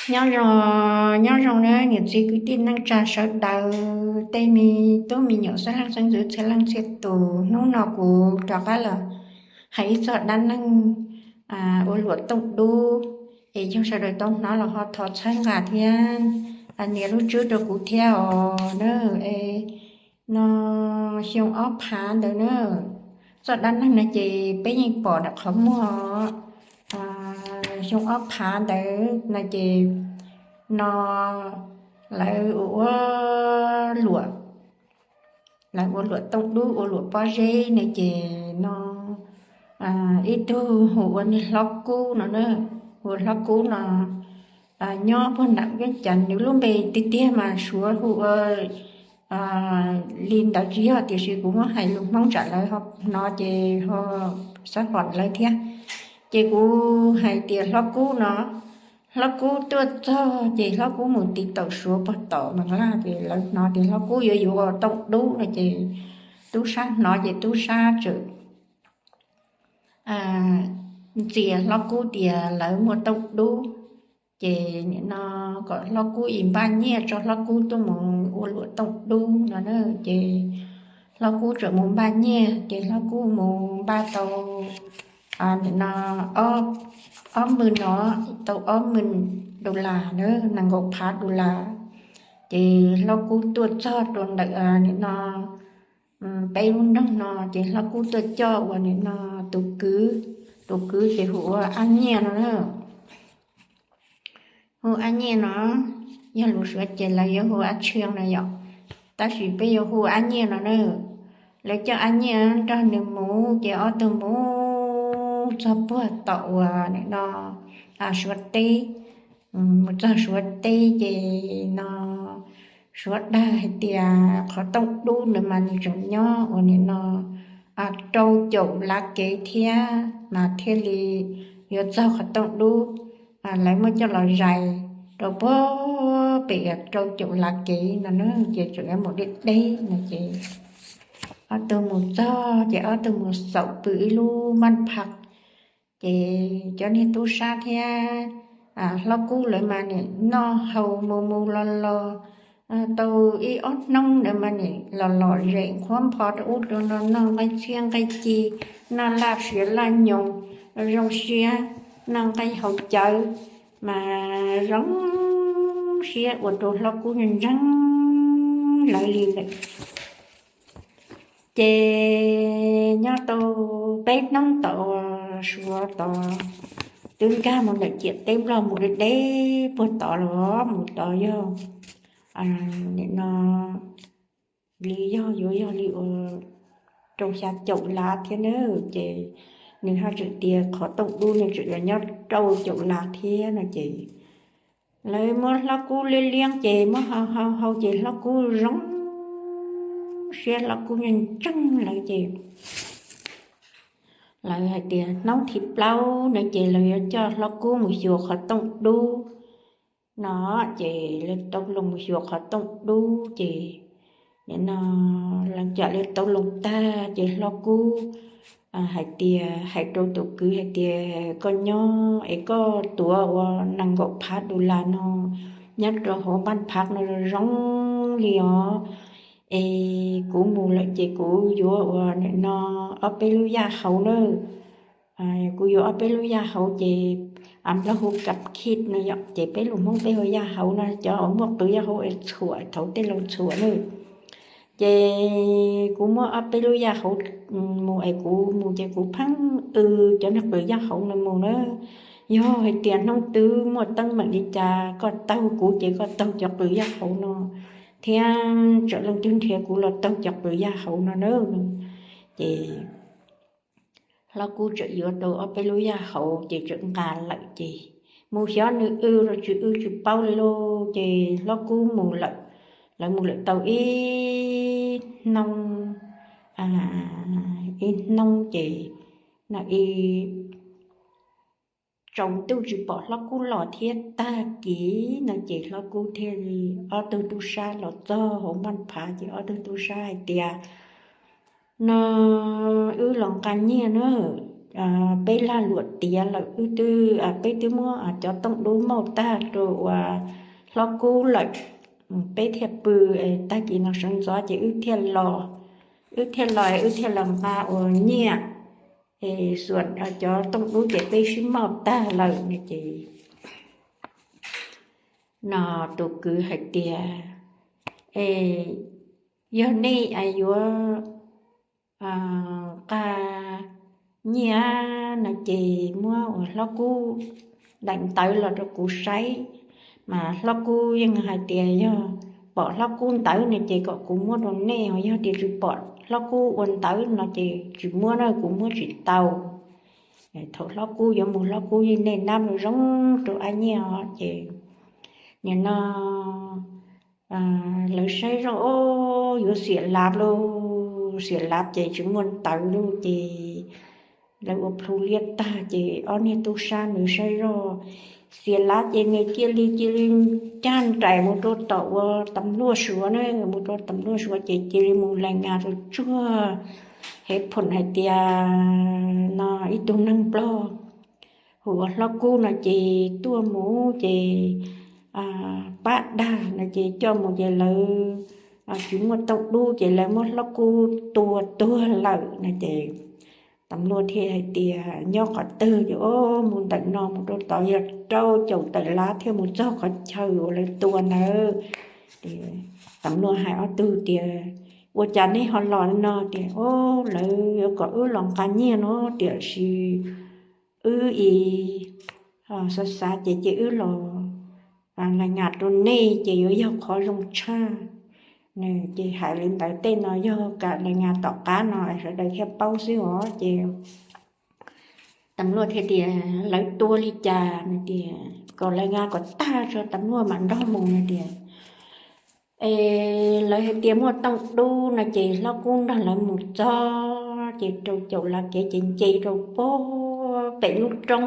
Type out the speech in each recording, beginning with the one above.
Nyob zoo, nyob zoo na niam txiv kwv tij neej tsa sawv daws, tej me tub me nyuam xeeb leej xeeb ntxwv txhia leej txhia tus. Hnub no kuv rov qab los hais ib txog dab neeg ua luam tooj dub, es yog sawv daws tau hnov los ho thov txhawb nqa thiab nias lub tswb rau kuv thiab os na. Es no xyoo ob phav ntawd na, txoj dab neeg no ces peb yeej pom ntawm qhov muag. Xyoo ob phav ntawd no ces no lawv ua luam, lawv ua luam tooj dub ua luam pob zeb no ces no ib tug hu ua niag Hlob Kub no na, hu ua Hlob Kub no nyob puag nram Viaj Cas, nws lub npe tiag tiag mas suav hu ua li ntawd tsis yog, tiam sis kuv muab hais lus Hmoob tsam lawv hnov ces ho xav pom lawv thiab. Ces kuv hais tias Hlob Kub no, Hlob Kub tuaj txog ces Hlob Kub mus tiv taum suav puag tom mas laj ces lawv hnov tias Hlob Kub yuav yuav tooj dub no ces tub sab hnov ces tub sab txawm ntxias Hlob Kub tias lawv muaj tooj dub, ces nim no kom Hlob Kub ib npaj nyiaj tso Hlob Kub tuaj mus ua luam tooj dub no na. Ces Hlob Kub txawm mus npaj nyiaj ces Hlob Kub mus npaj tau nim no ob, ob mws no, tau ob mws dollar na, nees nkaum phav dollar. Ces Hlob Kub tuaj txog rau ntawm nim no peb lub nroog no ces Hlob Kub tuaj coj uas nim no tus kwv, tus kwv ces hu ua Ab Nyiaj no na. Hu Ab Nyiaj no, yog lus suav ces lawv yuav hu Ab Tshiab no yom, tab sis peb yuav hu Ab Nyiaj no na. Lawv coj Ab Nyiaj nrog nws mus ces ob tug mus txog puag tom uas nim no suav teb, mus txog suav teb ces no suav dag hais tias qhov tooj dub ntawd mas nws tseem nyob uas nim no rau caum lav kev thiab mas thiaj li yuav txog qhov tooj dub. Lawv muab coj los zais rau puag pem rau caum lav kev no na, ces tseem yuav mus deb deb no ces ob tug mus txog ces ob tug mus xaum pw ib lub npaj phav. Ces cov niag tub sab thiab Hlob Kub lawv mas nim noj haus mus mus los los tau ib ob hnub ntawd mas nim los lom zem nqhuab npho rau ub rau no, noj nqaij txhiab nqaij ci, noj laj siav laj nyoos, zoo siab, noj nqaij haus cawv mas zoo siab ua rau Hlob Kub ntseeg lawv li lawm. Ces nyob tau peb hnub tom uas suav tod twb nkag mus ntawm ciam teb Nplog mus deb deb puag tod los mus tod yog nim no li yog yuav yog li ua rau xya caum lav thiab na. Ces nws haj tseem tias qhov tooj dub nws tseem yuav nyob rau caum lav thiab no ces lawv muab Hlob Kub liab liab ces muab hau hau hau ces Hlob Kub zoo siab, Hlob Kub ntseeg lawv ces lawv hais tias hnub thib plaub no ces lawv yuav coj Hlob Kub mus xyuas qhov tooj dub no. Ces lawv tau loo mus xyuas qhov tooj dub ces nim no lawv cam li tau loo tag ces Hlob Kub hais tias, hais rau tus kwv hais tias koj nyob es koj tuav ua nees nkaum phav dollar no nyob rau hauv npaj phav no zoo li os, es kuv mus lawm ces kuv yuav ua nim no ob peb lub yaj hauv na. Kuv yuav ob peb lub yaj hauv ces Nplog hu kab khib no yom, ces peb lus Hmoob peb hu yaj hauv no, cov uas muaj qws yaj hauv es txhuam thaum tej laus txhuam na. Ces kuv muab ob peb lub yaj hauv mus es kuv mus ces kuv pheej w cov niag qws yaj hauv no mus na. Yog hais tias hnub twg muaj teeb meem li cas koj taug kuv ces koj taug cov qws yaj hauv no thiab, tsam leej twg nrhiav kuv los taug cov qws yaj hauv no na. Ces Hlob Kub tseem yuav tau ob peb lub yaj hauv ces tseem nqa lawm ces mus xyov nws w los tsis w tsis paub li lauj. Ces Hlob Kub mus lawm, lawv mus lawm tau ib hnub, ib hnub ces no ib tsaus ntuj tsis pom Hlob Kub los thiab. Tag kis no ces Hlob Kub thiaj li, ob tug tub sab los txog hauv npaj phav ces ob tug tub sab hais tias no wb los nqa nyiaj na, peb lag luam tiav lawm, wb twb, peb twb muab cov tooj dub mauj tag rau uas hlob kub lawm. Peb thiaj pw, tag kis no sawv ntxov ces wb thiaj los, wb thiaj los, wb thiaj los nqa uas nyiaj, es xuas cov tooj dub ces peb sib mauj tag lawm no ces no tus kwv hais tias, es yog nej yuav nqa nyiaj no ces muab uas hlob kub daim ntawv los rau kuv saib. Mas hlob kub yeej hais tias yog pom hlob kub ntawv no ces kom kuv muab rau nej, yog tias tsis pom hlob kub ua ntawv no ces tsis muab na, kuv muab tsis tau. Thaum hlob kub yuav mus, hlob kub yeej nej nab zoo rau ab nyiaj os. Ces nim no lawv saib zoj, o, yuav xiam lav lauj, xiam lav ces tsis muaj ntawv lauj ces lawv ua plhu liab tag ces ob niag tub sab ntawd saib zoj xiam lav ces nws cia li, cia li ncaj nraim mus rau tom ua tam luaj suav na, mus rau tam luaj suav ces cia li mus lais ngas rau tsuag hev phoom hais tias no ib tug neeg Nplog hu ua hlob kub no ces tuaj mus ces pab dag no ces coj mus ces lawv tsis muaj tooj dub ces lawv muab hlob kub tua tuag lawm no ces tam luaj thiaj hais tias nyob qhov twg ces, o, mus ntawm no mus rau tod yog rau caum tawm lav thiaj mus txog qhov chaw uas lawv tua ntawd. Tam luaj hais ob tug tias ua cas nej ho los no tias, o, lawv yuav kom wb los nqa nyiaj no tiam sis wb ib xav xav ces cia wb los lais ngas rau nej ces yuav yog qhov zoo tshaj. Ces hais li ntawd tej no yog kam lais ngas tom qab no sawv daws thiaj paub xwb os. Ces tam luaj thiaj tias lawv tua li cas no tias kom lais ngas kom tag tso tam luaj mam nrog mus no tias, es lawv hais tias muaj tooj dub no ces hlob kub nrog lawv mus txog ces rau caum lav kev ces nce rau pem lub roob,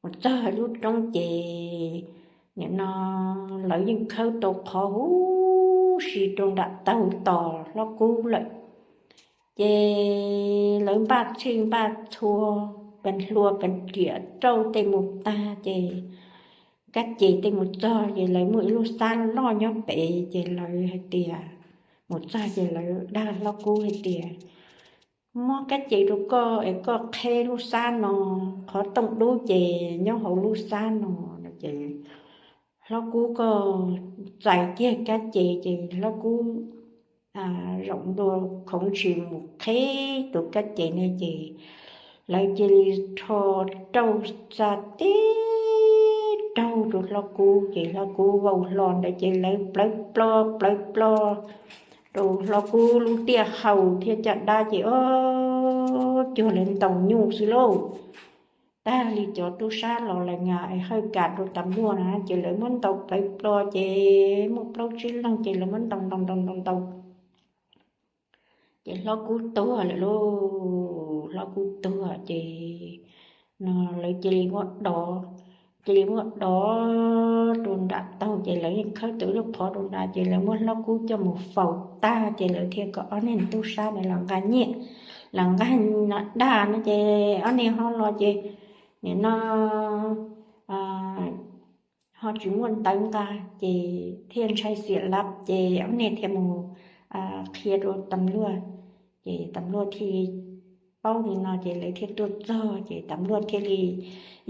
mus txog lub roob ces nim no lawv yeej khawb tau qhov huv si rau nram taug tos hlob kub lawm. Ces lawv npaj txhij npaj txhua, pes hlua pes riam rauj tej mus tag ces kab ces tej mus txog ces lawv muaj ib lub xab loj nyob pem ces lawv hais tias, mus txog ces lawv dag hlob kub hais tias muab kab ces rau koj es koj qheb lub xab no, qhov tooj dub ces nyob hauv lub xab no no ces hlob kub koj txais kiag kab ces ces hlob kub zaum ntua khoov ntshis mus qheb tus kab ces ne ces lawv cia li rho rauj xa tib raug rau hlob kub ces hlob kub vau hlo ntawd ces lawv plawv plo plawv plo rau hlob kub lub tiaj haus thiab caj dab ces o, cuag lawv ntaus nyuj xwb lauj. Tag li cov tub sab los lais ngas hawj kam rau tam luaj na ces lawv muab ntaus plawv plo ces muaj plaub tsib leeg ces lawv muab ntaus ntaus ntaus ntaus ntaus ces hlob kub tuag lawm lauj. Hlob kub tuag ces no lawv cia li muab dov, cia li muab dov rau nram taug ces lawv yeej khawb tau lub qhov rau nram ces lawv muab hlob kub coj mus faus tag ces lawv thiaj kom ob niag tub sab ntawd los nqa nyiaj, los nqa dag no ces ob niag ho los ces nim no ho tsis muaj ntawv nqa ces thiaj ntshai xiam lav ces ob niag thiaj mus qhia rau tam luaj ces tam luaj thiaj paub li no ces lawv thiaj tuaj txog ces tam luaj thiaj li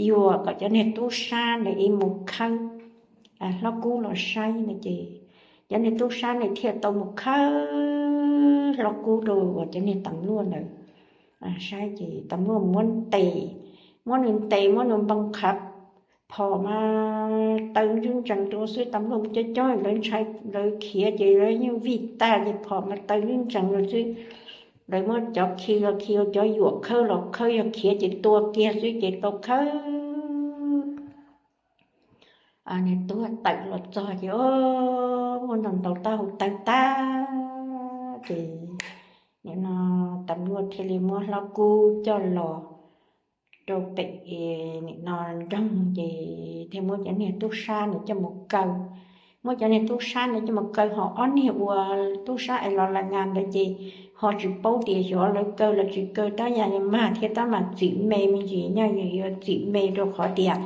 yuam kom cov niag tub sab ntawd ib mus khawb hlob kub los saib no ces cov niag tub sab ntawd thiaj tau mus khawb hlob kub rau uas cov niag tam luaj ntawd saib ces tam luaj muab ntes, muab nws ntes muab nws npoo khav phom mas taw ntswb ntsees rau xwb. Tam luaj cov cov lawv ntshai lawv khiav ces lawv yeej vij tag ces phom mas taw ntswb ntsees rau xwb. Lawv muab cov khi los khi, cov yuam khawb los khawb, yog khiav ces tua kiag xwb ces tau khawb. Nws tuag tawm los txog ces muab ntaus ntaus taub hau tawg tag ces nim no tam luaj thiaj li muab hlob kub coj los rau pem nim no nroog ces thiaj muab cov niag tub sab ntawd coj mus kaw. Muab cov niag tub sab ntawd coj mus kaw ho ob niag uas tub sab es los lais ngas ntawd ces ho tsis paub tias xyov lawv kaw los tsis kaw, tab yam li mag thiab tab mas txim me me ntsis, nyaj yuav txim me rau qhov tias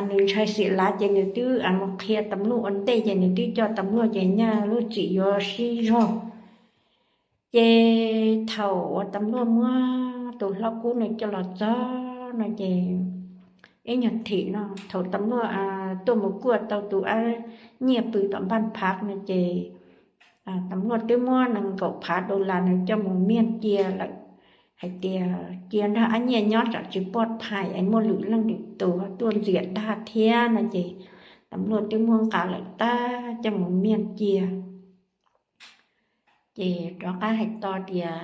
nws ntshai xiam lav ces nws twb mus qhia tam luaj ua ntej ces nws twb coj tam luaj ces nyaj lub txim yuav sib zog. Ces thaum uas tam luaj muab tus hlob kub nws coj los txog no ces ib nyuag thim no thaum tam luaj tuaj mus kuaj tau tus ab nyiaj pw tom npaj phav no ces tam luaj twb muab nees nkaum phav dollar nws coj mus miaj cia lawm, hais tias cia nrog ab nyiaj nyob tsam tsis poj phais es muaj lwm leej lwm tus tuaj ntxias dag thiab no ces tam luaj twb muab nqa lawm tag coj mus miaj cia. Ces rov qab hais tau tias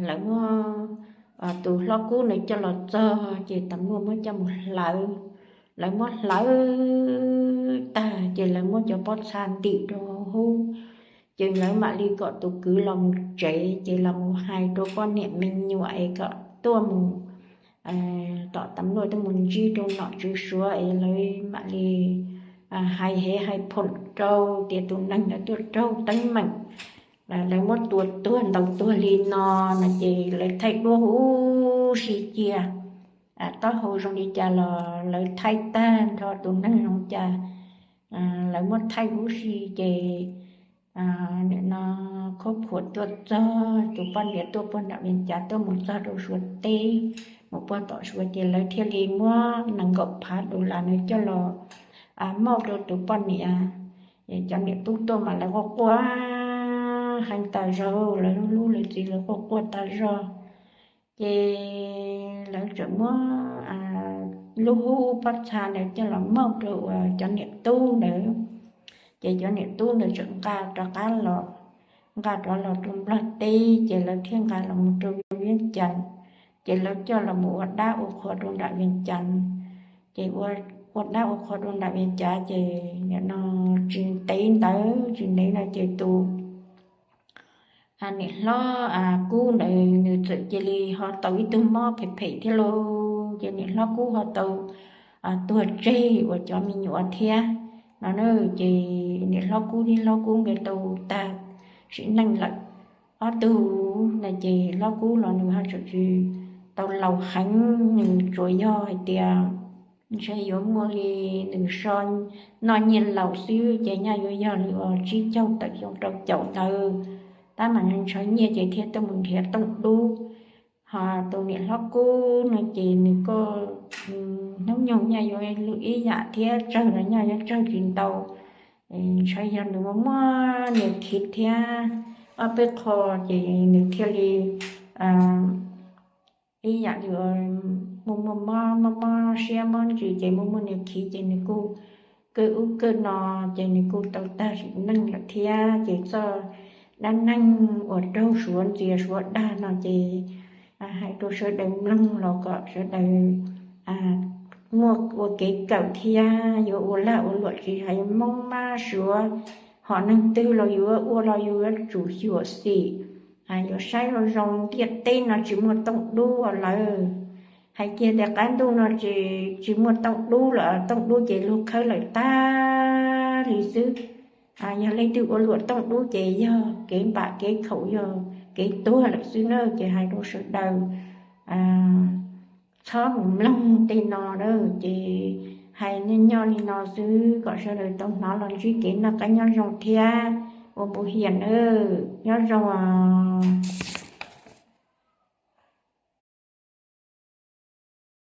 lawv muab tus hlob kub nws coj los txog ces tam luaj muab coj mus hlawv. Lawv muab hlawv tag ces lawv muab cov pob txha ntim rau hauv, ces lawv mam li kom tus kwv los mus tsev ces los mus hais rau poj niam me nyuam es kom tuaj mus tom tam luaj tuaj mus ntsib rau nom tswv Suav es lawv mam li hais hev hais phoom rau tias tus neeg ntawd tuaj raug teeb meem, lawv muab tua tuag ntaus tuag li no no ces lawv thaij duab huv si cia taub hau zoo li cas los lawv thaij tag nrho tus neeg zoo cas lawv muab thaij huv si ces nim no khub khuam tuaj txog, tus poj niam tuaj puag nram Vias Cas tuaj mus txog rau Suav teb, mus puag tom Suav ces lawv thiaj li muab nees nkaum phav dollar nws coj los mauj rau tus poj niam. Cov niam tub tuaj mas lawv quaj quaj heev tas zog, lawv hlub lawv txiv lawv quaj quaj tas zog. Ces lawv tseem muab lub hub pob txha ntawd coj los mauj rau uas cov niam tub ntawd. Ces cov niam tub ntawd tseem nqa rov qab los, nqa rov los rau Nplog teb ces lawv thiaj nqa los mus rau Vias Cas, ces lawv coj los mus ua dab ua qhua rau nram Vias Cas. Ces ua dab ua qhua rau nram Vias Cas ces nim no tsis ntev ntawd tsis ntev no ces tus niam hlob kub ntawd nws txawm cia li ho tau ib tug mob phem phem thiab lauj. Ces niam hlob kub ho tau tuag tseg uas cov me nyuam thiab no na. Ces niam hlob kub thiab hlob kub nkawd tau tag sim neej lawm. Ob tug no ces hlob kub los nws ho tseem tsis tau laus heev, nws tsuas yog hais tias ntshe yuav muaj li nws so noj nyiaj laus xwb ces nyaj yuav yog li uas tsib caug tawm xyoo rau caum ntawd, tab mas ntshaw nyiaj ces thiaj tuaj mus nrhiav tooj dub. Ho tus niam hlob kub no ces nws kuj hnub nyoog nyaj yuav ib yam thiab, tsawg los nyaj yuav tsawg tsis ntau. Ntshe yog nws muaj muaj niag khiv thiab ob peb qho ces nws thiaj li ib yam li muaj muaj mob mob siab mob ntsis ces muaj muaj niag khiv ces nws kuj kwj ub kwj no ces nws kuj tau tag sim neej lawm thiab. Ces txoj dab neeg uas raug Suav ntxias Suav dag no ces hais rau sawv daws mloog los kom sawv daws muaj ua kev kawm thiab yuav ua lag ua luam tsis hais Hmoob mab Suav, hom neeg twg los yuav ua los yuav tsum xyuam xim, yuav saib zoo zoo. Ntiaj teb no tsis muaj tooj dub lawm, hais kiag tias qab ntuj no tsis muaj tooj dub lawm, tooj dub ces luag khawb lawm tag li xwb. Yog leej twg ua luam tooj dub ces yog kev npam kev khaum, yog kev tuag lawm xwb na. Ces hais rau sawv daws txhob mus mloog tej no na. Ces hais nyob nyob li no xwb kom sawv daws tau hnov los ntsib kev noj qab nyob zoo thiab ua npu hiam na. Nyob zoo os.